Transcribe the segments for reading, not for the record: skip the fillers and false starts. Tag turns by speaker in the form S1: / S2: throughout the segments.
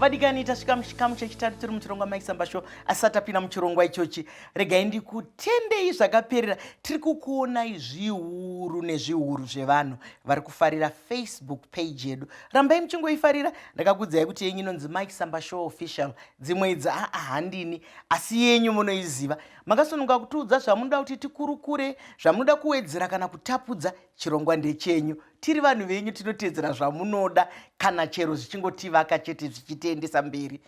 S1: Vadikani, tasvika muchikamu chechitatu tiri muchirongwa Mike Samba Show. Asi tapinda muchirongwa ichochi, regai ndikutendei zvakaperera. Tiri kukuonai zviuru nezviuru zvevanhu vari kufarira Facebook page yedu. Rambai muchingoifarira. Ndakakuudzai kuti yenyu inonzi Mike Samba Show Official. Dzimwe idzi aa handini, asi yenyu munoiziva. Makasununga kutiudza zvamunoda kuti tikurukure, zvamunoda kuwedzera kana kutapudza. Chirongwa ndechenyu, tiri vanhu venyu, tinotedzera zvamunoda kana chero zvichingotivaka chete, zvichitiendesa mberi.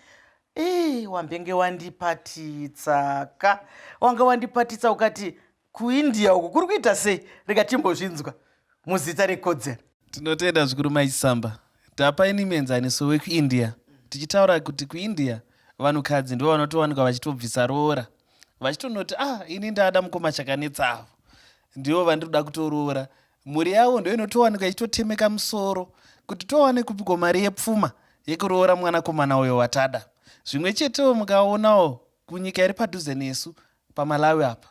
S1: Ee, wambenge wandipatitsa ka, wanga wandipatitsa ukati kuIndia uku kuri kuita sei? Rega timbozvinzwa muzita rekodzero.
S2: Tinotenda zvikuru Maisamba. Tapaini muenzaniso wekuIndia tichitaura kuti kuIndia vanhukadzi ndivo vanotowanikwa vachitobvisa roora, vachitonoti, "Ah, ini ndada mukoma Chakanetsavo, ndivo vandinoda kutoroora." Mhuri yavo ndo inotowanikwa ichitotemeka musoro kuti towane kupiko mari yepfuma yekuroora mwanakomana uyo watada. Zvimwe chetewo mukaonawo kunyika iri padhuze nesu paMalawi apa,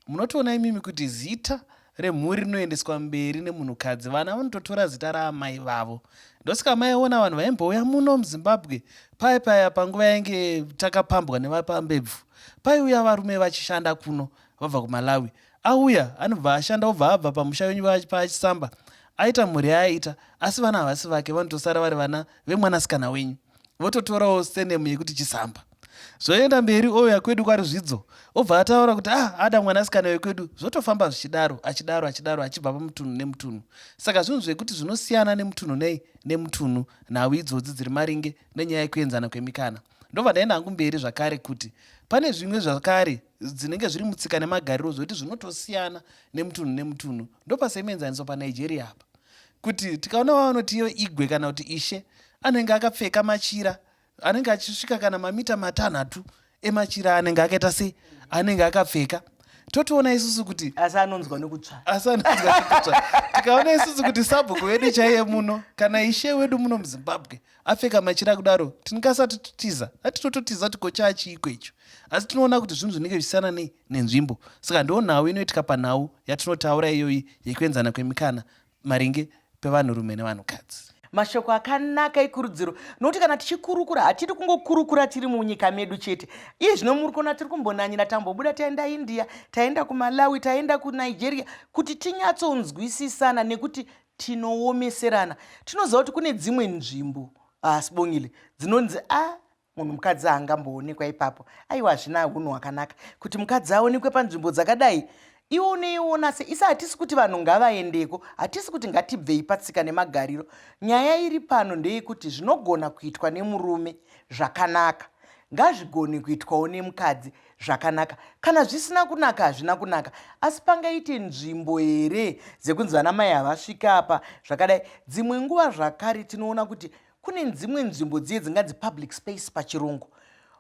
S2: munotoona imimi kuti zita remhuri rinoendeswa mberi nemunhukadzi. Vana vanototora zita raamai vavo. Ndosaka maiona vanhu vaimbouya muno muZimbabwe paya paya panguva yainge takapambwa nevapambebvu, paiuya varume vachishanda kuno vabva kuMalawi. Auya anobva ashanda, obva abva pamusha wenyu paChisamba, aita mhuri yaaita, asi vana havasi vake, vanotosara vari vana vemwanasikana wenyu, vototorawo surname yekuti Chisamba. Zvoenda mberi, ouya kwedu kwaRuzvidzo, obva ataura kuti, "Ah, ada mwanasikana wekwedu." Zvotofamba zvichidaro, achidaro, achidaro, achibva pamutunhu nemutunhu. Saka zvinhu zvekuti zvinosiyana nemutunhu nei nemutunhu, nhau idzodzi dziri maringe nenyaya yekuenzana kwemikana. Ndobva ndaenda hangu mberi zvakare kuti pane zvimwe zvakare dzinenge zviri mutsika nemagariro zvekuti zvinotosiyana nemutunhu nemutunhu. Ndopa semuenzaniso paNigeria apa kuti tikaona vavanoti iyo igwe kana kuti ishe, anenge akapfeka machira anenge achisvika kana mamita 6 emachira anenge akaita sei, anenge akapfeka. Totoona isusu kuti
S1: Asi anonzwa nekutsva.
S2: Asi anonzwa nekutsva. Tikaona isusu kuti sabhuku wedu chaiye muno kana ishe wedu muno muZimbabwe apfeka machira kudaro, tingasati titiza, atitototiza kuti kochachiiko icho? Asi tinoona kuti zvinhu zvinenge zvichisiyana nei nenzvimbo. Saka ndo nhau inoitika panhau yatinotaura iyoyi yekuenzana kwemikana maringe pevanhurume nevanhukadzi.
S1: Mashoko akanaka ekurudziro, nokuti kana tichikurukura hatidi kungokurukura tiri munyika medu chete. Iye zvino muri kuona tiri kumbonanyira, tambobuda taenda India, taenda kuMalawi, taenda kuNigeria kuti tinyatsonzwisisana, nekuti tinoomeserana. Tinoziva kuti kune dzimwe nzvimbo, Sibongile, dzinonzi a munhu mukadzi haangamboonekwa ipapo. Aiwa, hazvina unhu hwakanaka kuti mukadzi aonekwe panzvimbo dzakadai. Iwe unoiona se isi hatisi kuti vanhu ngavaendeko, hatisi kuti ngatibvei patsika nemagariro. Nyaya iri pano ndeyekuti zvinogona kuitwa nemurume zvakanaka ngazvigone kuitwawo nemukadzi zvakanaka. Kana zvisina kunaka, hazvina kunaka. Asi pangaite nzvimbo here dzekunzi vana mai havasvika apa zvakadai? Dzimwe nguva zvakare tinoona kuti kune dzimwe nzvimbo dziye dzinganzi public space pachirungu,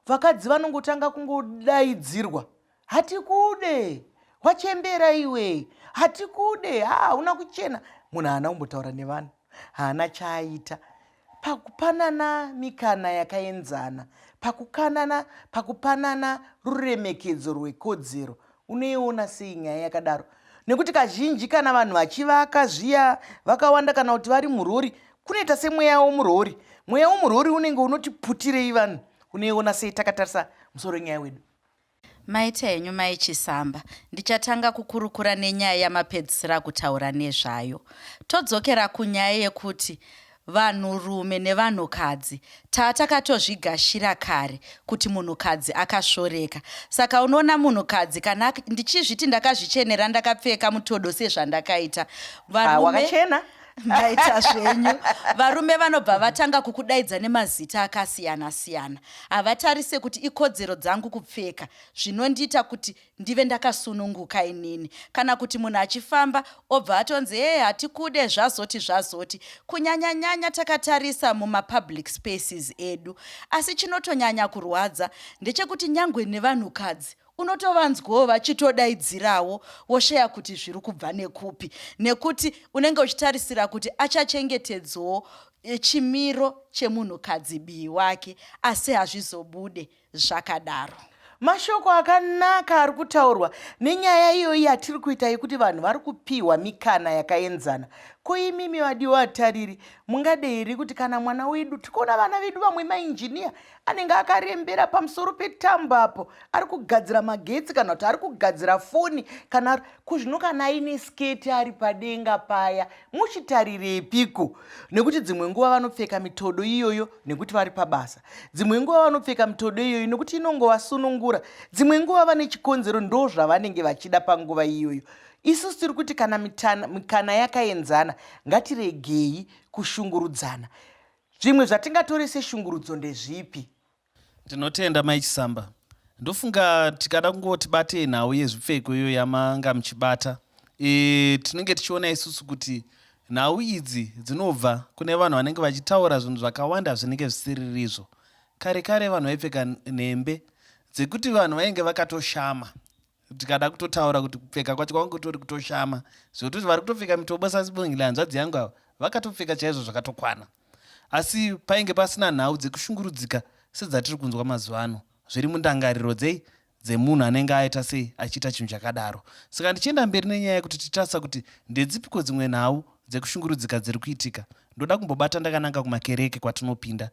S1: vakadzi vanongotanga kungodaidzirwa, "Hatikude, wachembera iwe, hatikude, ha hauna kuchena." Munhu haana kumbotaura nevanhu, haana chaaita. Pakupanana mikana yakaenzana, pakukanana, pakupanana ruremekedzo rwekodzero, unoiona sei nyaya yakadaro? Nekuti kazhinji kana vanhu vachivaka zviya vakawanda kana kuti vari murori, kunoita semweya womurori. Mweya womurori unenge unoti putirei vanhu. Unoiona sei takatarisa musoro wenyaya wedu?
S3: Maita henyu Mai Chisamba. Ndichatanga kukurukura nenyaya yamapedzisira kutaura nezvayo. Todzokera kunyaya yekuti vanhurume nevanhukadzi taa takatozvigashira kare kuti munhukadzi akasvoreka. Saka unoona munhukadzi kana ndichizviti ndakazvichenera, ndakapfeka mutodo sezvandakaita,
S1: varume wakachena.
S3: Maita zvenyu. Varume vanobva vatanga kukudaidza nemazita akasiyana siyana. Havatarise kuti ikodzero dzangu kupfeka zvinondiita kuti ndive ndakasununguka inini, kana kuti munhu achifamba obva atonzi, "Ee, hatikude," zvazoti zvazoti, kunyanyanyanya takatarisa mumapublic spaces edu. Asi chinotonyanya kurwadza ndechekuti nyangwe nevanhukadzi unotovanzwawo vachitodaidzirawo, woshaya kuti zviri kubva nekupi, nekuti unenge uchitarisira kuti achachengetedzawo chimiro chemunhukadzi bii wake, asi hazvizobude zvakadaro.
S1: Mashoko akanaka ari kutaurwa nenyaya iyoyi yatiri kuita yekuti vanhu vari kupiwa mikana yakaenzana. Ko imimi vadiwa vatariri, mungade here kuti kana mwana wedu, tikuona vana vedu vamwe mainjiniya anenge akarembera pamusoro petambo apo ari kugadzira magetsi kana kuti ari kugadzira foni kana kuzvino kana aine sketi ari padenga paya muchitarirepiko nekuti dzimwe nguva vanopfeka mitodo iyoyo nekuti vari pabasa dzimwe nguva vanopfeka mitodo iyoyo nekuti inongovasunungura dzimwe nguva vane chikonzero ndo zvavanenge vachida panguva iyoyo isusu tiri kuti kana mikana yakaenzana ngatiregei kushungurudzana zvimwe zvatingatore seshungurudzo ndezvipi
S2: Ndinotenda Mai Chisamba. Ndofunga tikada kungoti batei nhau yezvipfeko iyo yamanga muchibata. E, tinenge tichiona isusu kuti nhau idzi dzinobva kune vanhu vanenge vachitaura zvinhu zvakawanda zvinenge zvisiririzvo. Kare kare vanhu vaipfeka nhembe dzekuti vanhu vainge vakatoshama tikada kutotaura kuti kupfeka kwacho kwangu kutori kutoshama zvekutoti vari kutopfeka mitobo sasibongile hanzvadzi yangu ava vakatopfeka chaizvo zvakatokwana asi painge pasina nhau dzekushungurudzika sedzatiri kunzwa mazuva ano zviri mundangariro dzei dzemunhu anenge aita sei achiita chinhu chakadaro saka ndichienda mberi nenyaya yekuti titarisa kuti ndedzipiko dzimwe nhau dzekushungurudzika dziri kuitika ndoda kumbobata ndakananga kumakereke kwatinopinda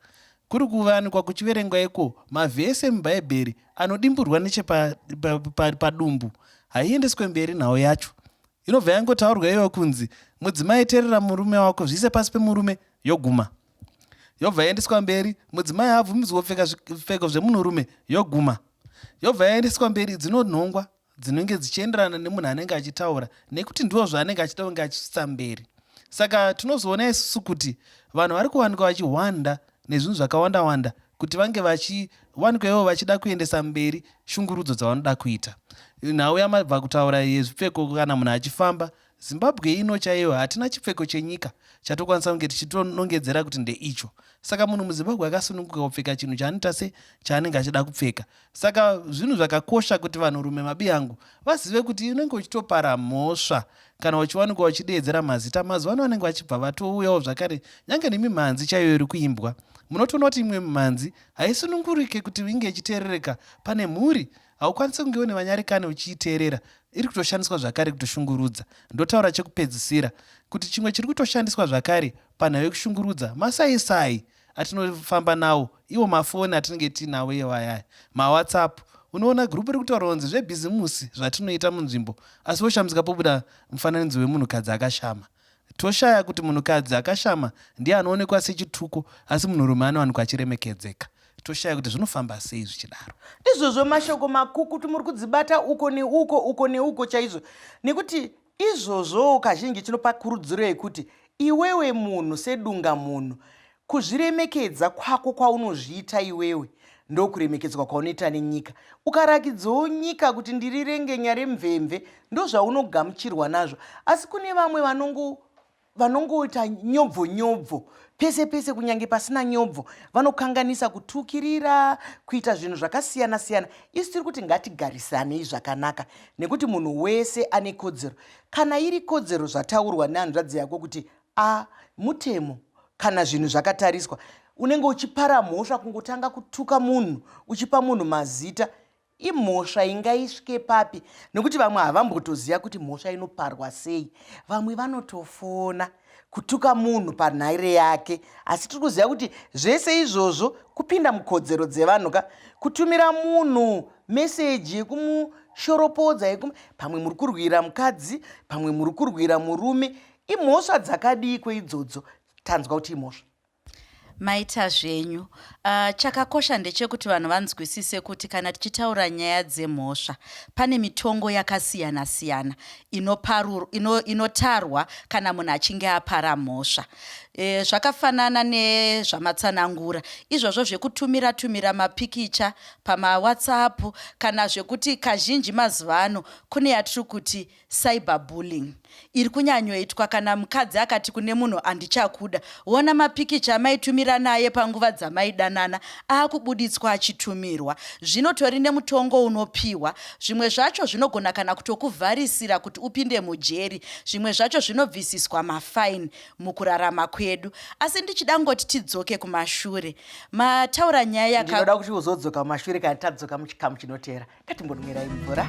S2: Kuri kuwanikwa kuchiverengwa iko mavhesi emuBhaibheri anodimburwa nechepadumbu pa, pa, pa haiendeswe mberi nhau yacho inobva yangotaurwa iyoyo kunzi mudzimai terera murume wako zviise pasi pemurume yoguma yobva yaendeswa mberi mudzimai haabvumidzwi kupfeka zvipfeko zvemunhurume yoguma yobva yaendeswa mberi dzinonhongwa dzinenge dzichienderana nemunhu anenge achitaura nekuti ndiwo zvaanenge achida kunge achisvitsa mberi saka tinozoona isusu kuti vanhu vari kuwanikwa vachihwanda nezvinhu zvakawanda wanda kuti vange vachiwanikwa ivo vachida kuendesa mberi shungurudzo dzavanoda kuita nhau yamabva kutaura yezvipfeko kana munhu achifamba Zimbabwe ino chaiyo hatina chipfeko chenyika chatokwanisa kunge tichitonongedzera kuti ndeicho. Saka munhu muZimbabwe akasununguka kupfeka chinhu chaanoita se chaanenge achida kupfeka. Saka zvinhu zvakakosha kuti vanhurume mabiyangu vazive kuti unenge uchitopara mhosva kana uchiwanikwa uchideedzera mazita. Mazuva ano vanenge vachibva vatouyawo zvakare nyange nemimhanzi chaiyo iri kuimbwa. Munotoona kuti imwe mimhanzi haisunungurike kuti inge ichiteerereka pane mhuri Haukwanise kunge une vanyarikani uchiiteerera iri kutoshandiswa zvakare kutoshungurudza. Ndotaura chekupedzisira kuti chimwe chiri kutoshandiswa zvakare panhau yekushungurudza masaisai atinofamba nawo iwo mafoni atinenge tiinawo iwo ayaya mawhatsapp unoona gurupu riri kutaura kunzi zvebhizimusi zvatinoita munzvimbo asi woshamisika pobuda mufananidzo wemunhukadzi akashama Toshaya kuti munhukadzi akashama ndiye anoonekwa sechituko asi munhurume anowanikwa achiremekedzeka. Toshaya kuti zvinofamba sei zvichidaro.
S1: Ndizvozvo mashoko makukutu muri kudzibata uko neuko uko neuko chaizvo nekuti izvozvowo kazhinji tinopa kurudziro yekuti iwewe munhu sedunga munhu Kuzviremekedza kwako kwaunozviita iwewe ndokuremekedzwa kwaunoita nenyika. Ukarakidzawo nyika kuti ndiri rengenya remvemve ndozvaunogamuchirwa nazvo. Asi kune vamwe vanongo vanongoita nyobvo nyobvo pese pese kunyange pasina nyobvo vanokanganisa kutukirira kuita zvinhu zvakasiyana siyana isu tiri kuti ngatigarisanei zvakanaka nekuti munhu wese ane kodzero kana iri kodzero zvataurwa nehanzvadzi yako kuti A mutemo kana zvinhu zvakatariswa unenge uchipara mhosva kungotanga kutuka munhu uchipa munhu mazita imhosva ingaisvike papi nekuti vamwe havambotoziva kuti mhosva inoparwa sei vamwe vanotofona kutuka munhu panhaire yake asi tiri kuziva kuti zvese izvozvo kupinda mukodzero dzevanhu ka kutumira munhu meseji yekumushoropodza yekum pamwe muri kurwira mukadzi pamwe muri kurwira murume Imhosva dzakadiiko idzodzo tanzwa kuti imhosva?
S3: Maita zvenyu. Uh, chakakosha ndechekuti vanhu vanzwisise kuti kana tichitaura nyaya dzemhosva pane mitongo yakasiyana siyana inotarwa ino, ino kana munhu achinge apara mhosva. E, zvakafanana nezvamatsanangura izvozvo zvekutumira tumira mapikicha pamawhatsapp kana zvekuti kazhinji mazuva ano kune yatiri kuti Cyber bullying iri kunyanyoitwa kana mukadzi akati kune munhu andichakuda wona mapikicha amaitumira naye panguva dzamaidanana akubuditswa achitumirwa zvinotori nemutongo unopiwa zvimwe zvacho zvinogona kana kutokuvharisira kuti upinde mujeri zvimwe zvacho zvinobvisiswa mafaini mukurarama kwedu. kwedu. Asi ndichida ngoti tidzoke kumashure, mataura nyaya yaka
S1: Ndinoda kuti uzodzoka mumashure kana tadzoka muchikamu chinoteera. Ngatimbonwerai mvura.